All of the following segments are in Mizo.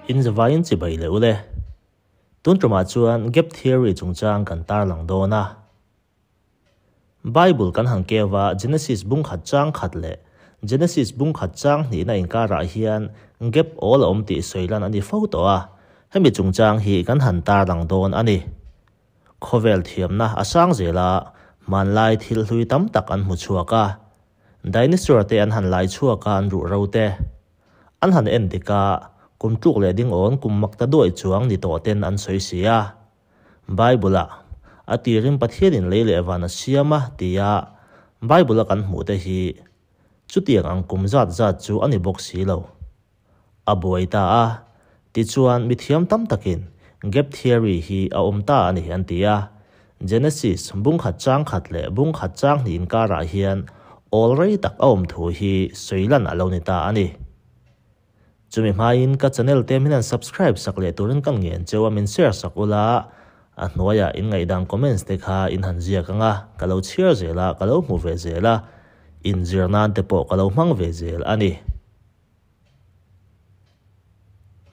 In zavaiin chibai leh ule. Tun tumah chuan gap theory chungchang kan tarlang dawn a. Bible kan han keu a, Genesis bung khat chang khat leh Genesis bung khat chang hnihna inkarah hian gap awl a awm tih sawi lan a ni fo tawh a, hemi chungchang hi kan han tarlang dawn a ni. Khawvel thiamna a sang zel a, hmanlai thil hlui tam tak an hmu chhuak a. Dinosaur te an han lai chhuak a, an ruh ro te an han en dik a, kum tluk leh ding awn kum mak ta duai chuang ni tawh ten an sawi si a. Bible-ah, A tirin Pathianin lei leh van a siam a tia Bible-a kan hmuh te hi chutiang ang kum zat zat chu a ni bawk si lo. A buai ta a, tichuan mithiam tam takin gap theory hi a awm ta a ni an ti a. Genesis bungkhat chang khat leh bungkhat chang hnih inkarah hian awl rei tak a awm thu hi sawi lan a lo ni ta a ni. Chumi hmain ka channel te min han subscribe sak leh turin ka ngen cheu a min share sak ula, a hnuaiah in ngaihdan comments te kha in han ziak ang a, ka lo chhiar zel a, ka lo hmu ve zel a, inzir nan te pawh ka lo hmang ve zel a ni.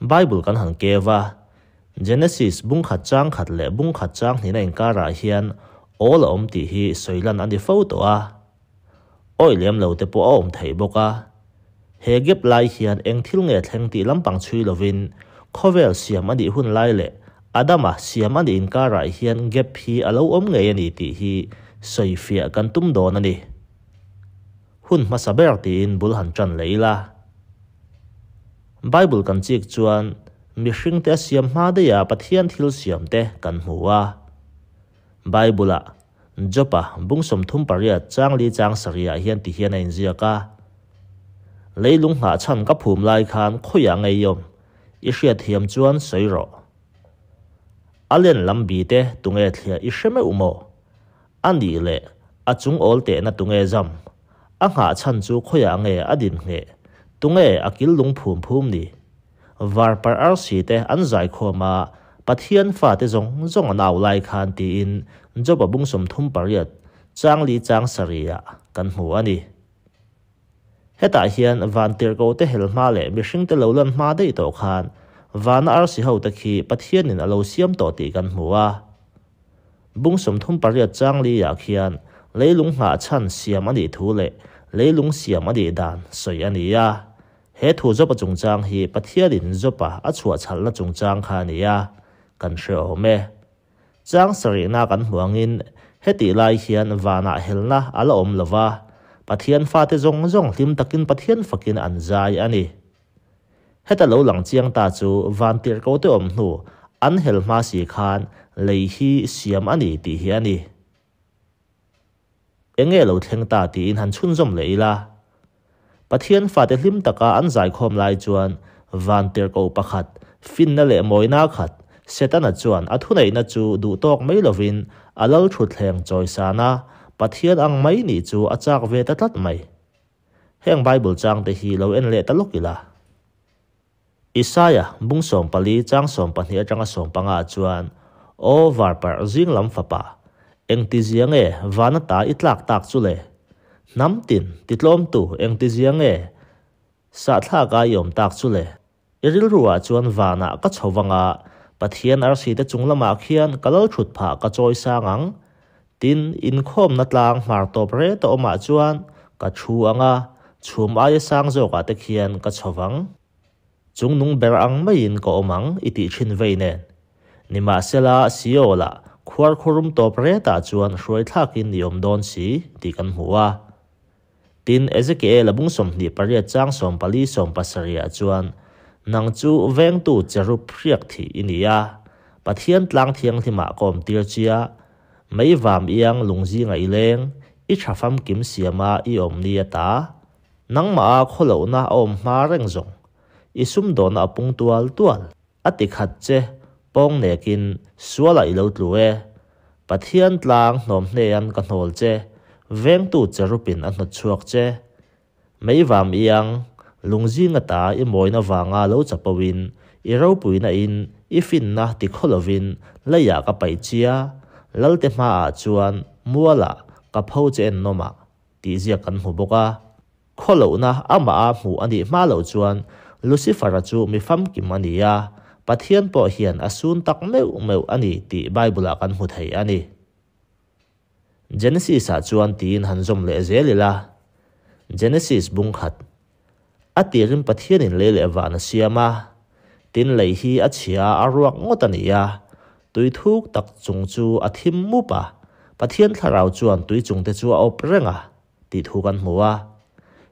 Bible kan han keu a, Genesis bungkhat chang khat leh bungkhat chang hnihna inkarah hian awl a awm tih hi sawi lan a ni fo tawh a. Awih lem lo te pawh a awm theih bawk a. He gap lai hian eng thil nge thleng tih lampang chhui lovin khawvel siam a nih hun lai leh Adama siam a nih inkarah hian gap hi a lo awm ngei a ni tih hi sawifiah kan tum dawn a ni. Hun hmasa ber tiin bul han ṭan leh ila. Bible kan chik chuan mihringte a siam hma daiha Pathian thil siamte kan hmu a. Bible-ah Job-a bung 38 chang li chang sarihah hian ti hian a inziak a, Leilung nghah chhan ka phum lai khan khawiah ngei awm i hriatthiam chuan sawi rawh. A len lam bite tunge thliah i hre meuh maw? A nih leh a chung awl tehna tunge zam? A nghah chhan chu khawiah nge a din ngheh? Tunge a kil lung phum phum ni? Var par arsi te an zai khawm a, Pathian fate zawng zawng an au lai khan tiin Job-a bung 38 chang li chang sarihah kan hmu a ni. Hetah hian van tirhko te hel hma leh mihring te lo lan hma daih tawh khan vana arsi ho te khi Pathianin a lo siam tawh tih kan hmu a. Bung 38 chang li ah khian leilung nghah chhan siam a nih thu leh leilung siam a nih dan sawi a ni a. He thu Job-a chungchang hi Pathianin Job-a a chhuahchhalhna chungchang kha a ni a, kan hre awm e. Chang sarihna kan hmu angin hetih lai hian vanah helna a la awm lo va, Pathian fate zawng zawng hlim takin Pathian fakin an zai a ni. Heta lo lang chiang ta chu van tirhkote awm hnu an hel hma si khan lei hi siam a ni tih hi a ni. Enge lo thleng ta tiin han chhunzawm leh ila. Pathian fate hlim taka an zaikhawm lai chuan van tirhkoh pakhat, finna leh mawina khat, Setana chuan a thuneihna chu duhtawk mai lovin a lal thutthleng chawisana Pathian ang mai nih chu a chak ve ta tlat mai. Heng Bible changte hi lo en leh ta lawk ila. Isaia bung 14 chang 12 atanga 15 ah chuan, Aw varparh zing lam fapa, engtizia nge vana ta i tlak tak chu le? Hnam tin titlawmtu engtizia nge sahthlaka i awm tak chu le? I rilruah chuan vanah ka chho vanga Pathian arsi te chung lamah khian ka lal thut phah ka chawi sang ang. Tin, inkhawmna tlang hmar tawp reta awmah chuan ka thu ang a, chhum aia sang zawkah te khian ka chho vang. Chung nung ber ang maiin ka awm ang i tih thin vei nen. Nimahsela, Seol-ah khuar khurum tawp retah chuan hruai thlakin i awm dawn si tih kan hmu a. Tin, Ezekiel-a bung 28 chang 14 70-ah chuan, Nang chu vengtu cherub hriak thih i ni a, Pathian tlang thianghlimah ka awm tir chia, mei vam iang lung zingah i leng, i tha famkim siama i awm ni ata. Nangmah a khawlohna a awm hma reng zawng, i sumdawnna a pung tual tual. A ti khat che, pawng nekin sualah i lo tlu e. Pathian tlang hnawm hnean ka hnawl che, vengtu cherupin a hnawt chhuak che. Mei vam iang, lungzing ata i mawina vanga lo chapoin, i ropuina in, i finna ti khaw lovin leiah ka paih chia, Lalte hmaah chuan mualah ka pho che en nawmah. Tih ziak kan hmu bawk a. Khawlohna amah a hmuh a nih hma loh chuan Lucifer-a chu mi famkim a ni a, Pathian pawh hian a sun tak meuh meuh a ni tih Bible-ah kan hmu thei a ni. Genesis-ah chuan tiin han zawm leh zel ila. Genesis bung khat. A tirin Pathianin lei leh van a siam a, tin lei hi a chhia a ruak ngawt a ni a, tui thuk tak chung chu a thim mup a, Pathian thlarau chuan tui chungte chu a awp reng a, tih thu kan hmu a.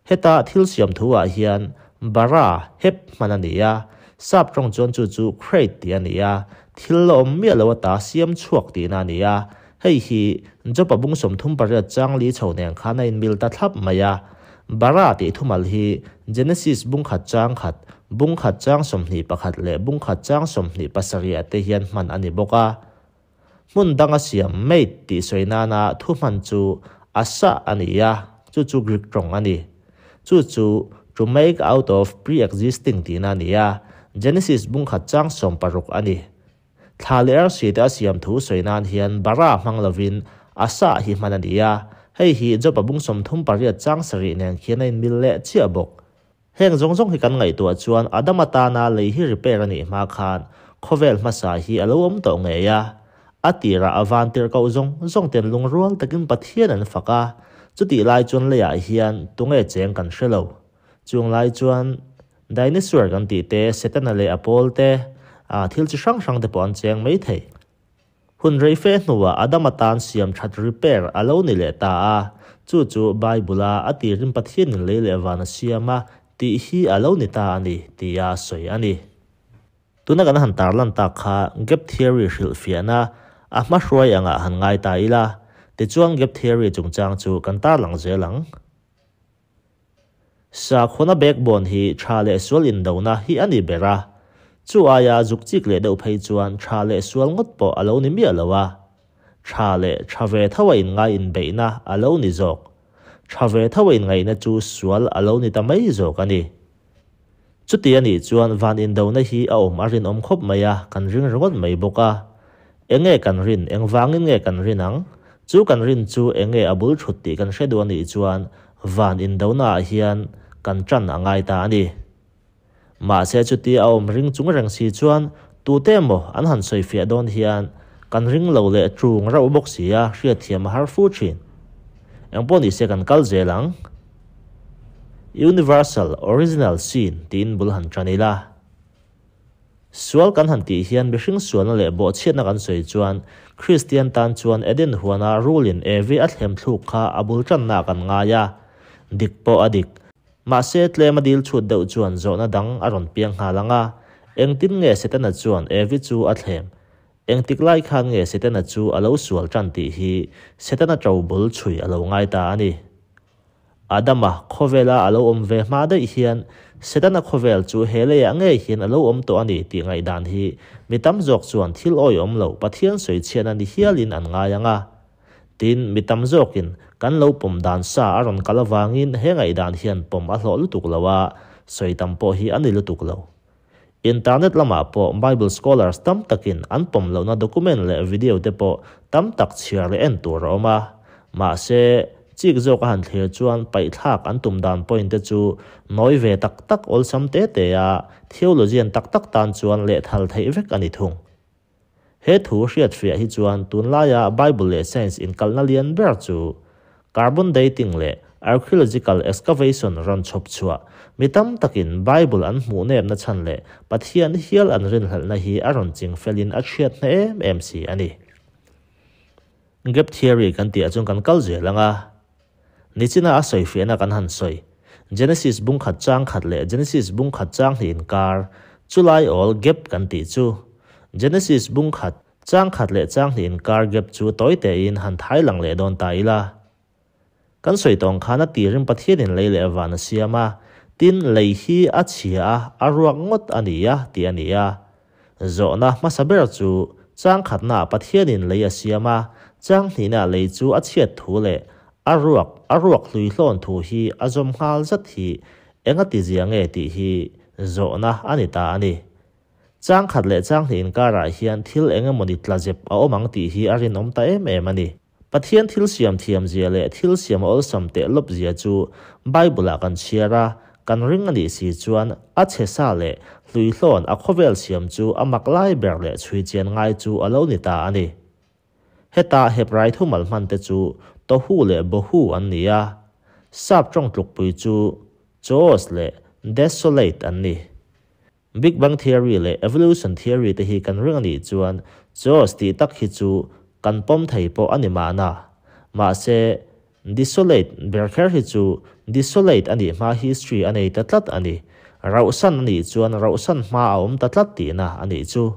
Heta thil siam thu-ah hian bara, hep, hman a ni a, sap tawng chuan chu chu crate tih a ni a, thil la awm miah lo ata siam chhuak tihna a ni a. Hei hi Jopa bung 38 chang li chho nen khan a inmil ta thlap mai a. Bara tih thumal hi Genesis bung khat chang khat, bung khat chang 21 leh bung khat chang 27 ah te hian hman a ni bawk a. Hmun danga siam, made, tih sawi nana thu hman chu asa a ni a, chu chu Greek tawng a ni. Chu chu to make out of pre-existing tihna a ni a, Genesis bung khat chang 60 a ni. Thla leh arsi te a siam thu sawi nan hian bara hmang lovin asa hi hman a ni a, hei hi Job-a bung 38 chang 7 nen khian a inmil leh chiah bawk. Heng zawng zawng hi kan ngaihtuah chuan Adama tana lei hi repair a nih hma khan khawvel hmasa hi a lo awm tawh ngei a. A tirah a van tirhkoh zawng zawng ten lungrual takin Pathian an fak a, chutih lai chuan leiah hian tunge cheng kan hre lo. Chung lai chuan dinosaur kan tih te, Setana leh a pawl te, thil chi hrang hrang te pawh an cheng mai thei. Hun rei fe hnuah Adama tan siam that repair a lo ni leh ta a, chu chu Bible-a a tirin Pathianin lei leh van a siam a tih hi a lo ni ta a ni tia sawi a ni. Tuna kan han tarlan tak kha gap theory hrilhfiahna a hmahruai angah han ngai ta ila, tichuan gap theory chungchang chu kan tarlang zel ang. Sakhawnna backbone hi tha leh sual indona hi a ni ber a, chu aia zuk chik leh deuh phei chuan tha leh sual ngawt pawh a lo ni miah lo a, tha leh tha ve tho a inngai inbeihna a lo ni zawk. Tha ve tho a inngaihna chu sual a lo ni ta mai zawk a ni. Chuti a nih chuan van indona hi a awm a rinawm khawp mai a, kan ring ringawt mai bawk a. Enge kan rin, engvangin nge kan rin ang? Chu kan rin chu enge a bul thut tih kan hre duh a nih chuan van indonaah hian kan tan a ngai ta a ni. Mahse chuti a awm ring chung reng si chuan tute emaw an han sawifiah dawn hian kan ring lo leh tung reuh bawk si a, hriatthiam a har fu thin. Engpawh ni se kan kal zel ang. Universal Original Sin tiin bul han tan ila. Sual kan han tih hian mihring sualna leh bawhchhiatna kan sawi chuan Kristian tan chuan Eden huana rulin Evi a thlem thluk kha a bul tanna kan ngai a, dik pawh a dik. Mahse tlem a dil chhut deuh chuan zawhna dang a rawn piang nghal ang a, engtin nge Setana chuan Evi chu a thlem? Engtik lai khan nge Setana chu a lo sual tan tih hi Setana to bul chhui a lo ngai ta a ni. Adama khawvela a lo awm ve hma daih hian Setana khawvel chu he leiah ngei hian a lo awm tawh a ni tih ngaihdan hi mi tam zawk chuan thil awi awm lo Pathian sawi chhian a ni hialin an ngai ang a. Tin, mi tam zawkin kan lo pawm dan sa a rawn kal avangin he ngaihdan hian pawm a hlawh lutuk lo a, sawi tam pawh hi a ni lutuk lo. Internet lamah pawh Bible scholars tam takin an pawm lohna document leh video te pawh tam tak chhiar leh en tur a awm a. Mahse, chik zawk a han thlir chuan paihthlak an tum dan point te chu nawi ve tak tak awlsam te te a, theologian tak tak tan chuan lehthal theih vek a ni thung. He thu hriatfiah hi chuan tunlaia Bible leh science inkalhna lian ber chu carbon dating leh archaeological excavation rawn chhawp chhuah mi tam takin Bible an hmuh nepna chhan leh Pathian hial an rinhlelhna hi a rawn ching felin a chhiat hna em em si a ni. Gap theory kan tihah chuan kan kal zel ang a. Nichina a sawifiahna kan han sawi. Genesis bung khat chang khat leh Genesis bung khat chang hnih inkar, chulai awl gap kan tih chu. Genesis bung khat chang khat leh chang hnih inkar gap chu tawi tein han thai lang leh dawn ta ila. Kan sawi tawng khan a tirin Pathianin lei leh van a siam a, tin lei hi a chhia a, a ruak ngawt a ni a tih a ni a. Zawhna hmasa ber chu chang khatnaah Pathianin lei a siam a, chang hnihnaah lei chu a chhiat thu leh a ruak a ruak hlui hlawn thu hi a zawm nghal zat hi enga ti zia nge tih hi zawhna a ni ta a ni. Chang khat leh chang hnih inkarah hian thil eng emawni tla zep a awm ang tih hi a rinawm ta em em a ni. Pathian thil siam thiam zia leh thil siam a awlsam teh lawp zia chu Bible-ah kan chhiar a, kan ring a nih si chuan a chhe sa leh hluihlawn a khawvel siam chu a mak lai ber leh chhui chian ngai chu a lo ni ta a ni. Heta Hebrai thumal hmante chu tohu leh bohu an ni a, sap ṭawng tlukpui chu chaos leh desolate an ni. Big Bang Theory leh Evolution Theory te hi kan ring a nih chuan chaos tih tak hi chu kan pawm thei pawh a ni mahna. Mahse, desolate ber kher hi chu desolate a nih hma history a nei ta tlat a ni. Rauhsan a nih chuan rauhsan hma a awm ta tlat tihna a nih chu.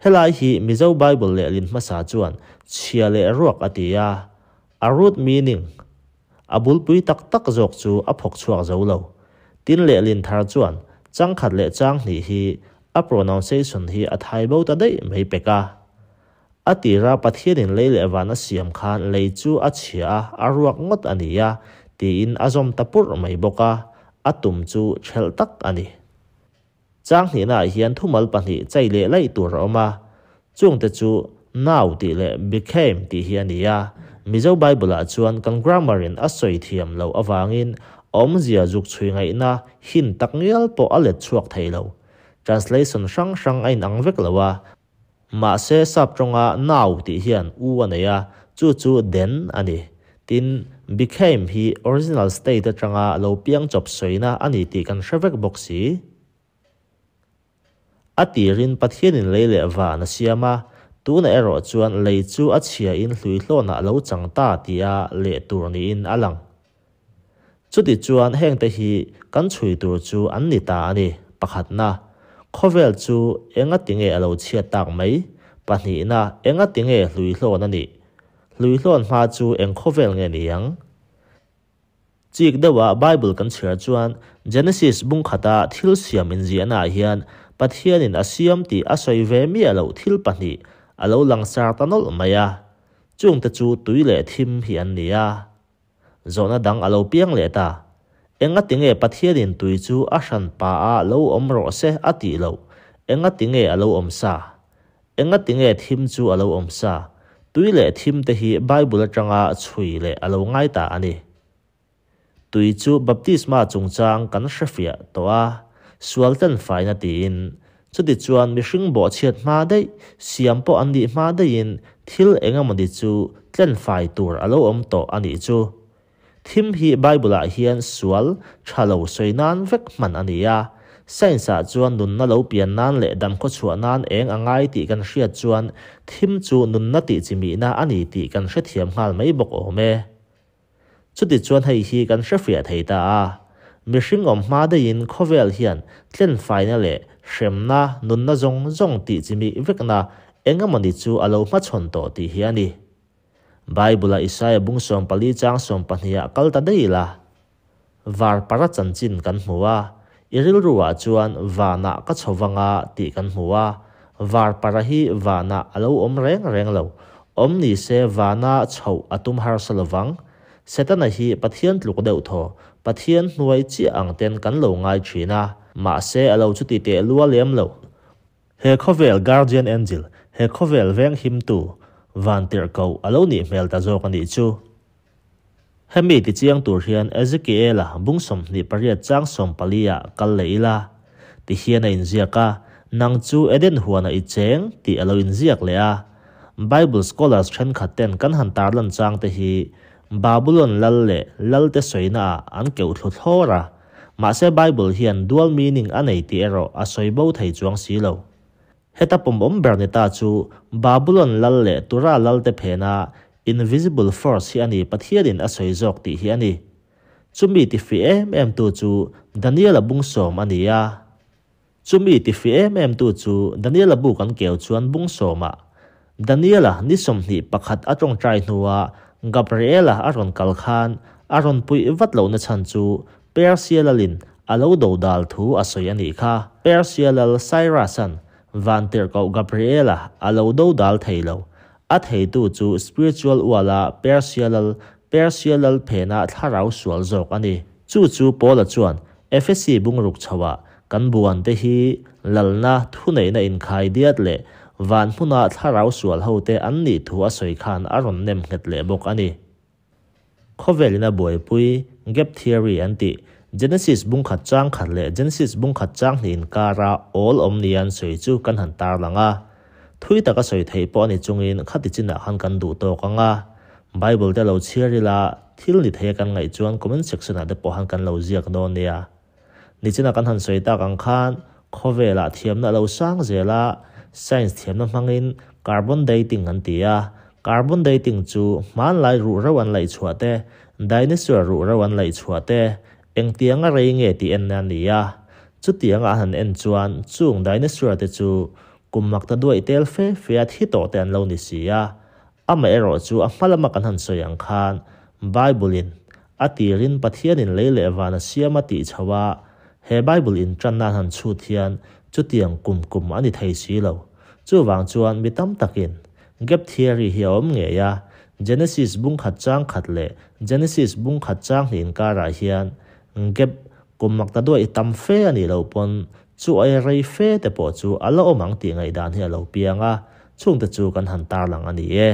Helai hi Mizo Bible lehlin hmasa chuan chhia leh ruak a ti a, a root meaning, A bulpui tak tak zawk chu a phawk chhuak zo lo. Tin lehlin thar chuan chang khat leh chang hnih hi a pronunciation hi a thai bo ta daih mai pek a. A tira Pathianin lei leh van a siam khan lei chu a chhia a, a ruak ngawt a ni a, tiin a zawm ta purh mai bawk a, a tum chu ṭhelh tak a ni. Chang hnihnaah hian thumal pahnih chai leh laih tur a awm a, chungte chu now tih leh became tih hi a ni a. Mizo Bible-ah chuan kan grammar-in a sawi thiam loh avangin awmzia zuk chhui ngaihna hin tak ngial pawh a let chhuak thei lo. Translation hrang hrang a inang vek lo a. Mahse sap tawnga now tih hian u a nei a, chu chu then a ni. Tin, became hi original state atanga lo piang chawp sawina a ni tih kan hre vek bawk si. A tirin Pathianin lei leh van a siam a, tunah erawh chuan lei chu a chhiain hluihlawnah a lo chang ta tia leh tur niin a lang. Chuti chuan hengte hi kan chhui tur chu an ni ta a ni. Pakhatna, khawvel chu enga tinge a lo chhiat tak mai? Pahnihna, enga tinge hluihlawn a nih? Hluihlawn hma chu eng khawvel nge ni ang? Chik deuha Bible kan chhiar chuan Genesis bung khata thil siam inziahnaah hian Pathianin a siam tih a sawi ve miah loh thil pahnih a lo langsar ta nawlh mai a. Chungte chu tui leh thim hi an ni a. Zawhna dang a lo piang leh ta. Engatinge Pathianin tui chu a hran pa a lo awm rawh se a tih loh? Engatinge a lo awm sa? Engatinge thim chu a lo awm sa? Tui leh thim te hi Bible atanga chhui leh a lo ngai ta a ni. Tui chu baptisma chungchang kan hrefiah tawh a, sual ten faina tiin. Chutichuan mihring bawhchhiat hma daih, siam pawh an nih hma daihin thil engemawni chu tlenfai tur a lo awm tawh a nih chu. Thim hi Bible-ah hian sual tha lo sawi nan vek hman a ni a. Science-ah chuan nunna lo pian nan leh damkhawchhuah nan eng a ngai tih kan hriat chuan thim chu nunna tih chimihna a ni tih kan hrethiam nghal mai bawk awm e. Chutichuan hei hi kan hrefiah thei ta a, mihring awm hma daihin khawvel hian tlenfaina leh hremna, nunna zawng zawng tih chimih vekna engemawni chu a lo hmachhawn tawh tih hi a ni. Bible-a Isaia bung 14 chang 12 ah kal ta daih ila, var para chanchin kan hmu a, i rilruah chuan vanah ka chho vanga tih kan hmu a, var para hi vanah a lo awm reng reng lo, awm ni se vana chhoh a tum harsa lovang. Setana hi Pathian tluk deuh thaw, Pathian hnuai chiah ang ten kan lo ngai thin a, mahse a lo chuti teh lua lem lo. He khawvel guardian angel, he khawvel veng himtu, van tirhkoh a lo nih hmel ta zawk a nih chu. Hemi tichiang tur hian Ezekiela bung 28 chang 14 ah kal leh ila. Ti hian a inziak a, Nang chu Eden huanah i cheng tih a lo inziak leh a. Bible scholars thenkhat ten kan han tarlan chang te hi Babulon lal leh lalte sawina ah an keuh thlu thlawr a. Mahse Bible hian dual meaning a nei tih erawh a sawi bo thei chuang si lo. Heta pawmawm ber ni ta chu Babulon lal leh Tura lalte phena invisible force hi a ni Pathianin a sawi zawk tih hi a ni. Chumi tifi em em tu chu Daniela bung sawm a ni a. Chumi tifi em em tu chu Daniela bu kan keu chuan bung sawmah Daniela ni 21 a tawngtai hnua Gabriela a rawn kal khan a rawn puih vat lohna chhan chu Persia lalin a lo do dal thu a sawi a nih kha. Persia lal Cyrus-a'n Vantirhkoh Gabriela a lo do dal thei lo. A theitu chu spiritual uala Persia lal, Persia lal phena thlarau sual zawk a ni. Chu chu Paula chuan Efesi bungruk chhoah kan buante hi lalna thuneihna inkhai diat leh van hmuna thlarau sual hote an nih thu a sawi khan a rawn nem nghet leh bawk a ni. Khawvelin a buaipui gap theory an tih Genesis bung khat chang khat leh Genesis bung khat chang hnih inkara awl awm nia an sawi chu kan han tarlang a. Thui taka sawi theih pawh a ni chungin khati chinah khan kan duh tawk ang a. Bible te lo chhiar ila, thil ni theia kan ngaih chuan comment section ah te pawh han kan lo ziak dawn nia. Nichina kan han sawi tak ang khan khawvelah thiamna a lo sang zel a, science thiamna hmangin carbon dating an ti a, carbon dating chu hmanlai ruh reuh an laih chhuah te, dinosaur ruh reuh an laih chhuah te, engtianga rei nge tih enna a ni a. Chutianga an han en chuan chung dinosaur te chu kum mak ta duaih tel fe fe a thi tawh te an lo ni si a, Amaherawhchu a hma lama kan han sawi ang khan Bible-in a tirin Pathianin lei leh van a siam a tih chho a, he Bible inṭan nan han chhut hian chutiang kum kum a ni thei si lo. Chuvang chuan mi tam takin Gap Theory hi a awm ngei a, Genesis bung khat chang khat leh Genesis bung khat chang hnih inkarah hian gap kum mak ta duaih tam fe a nih loh pawn chu aia rei fe te pawh chu a la awm ang tih ngaihdan hi a lo piang a, chungte chu kan han tarlang a ni e.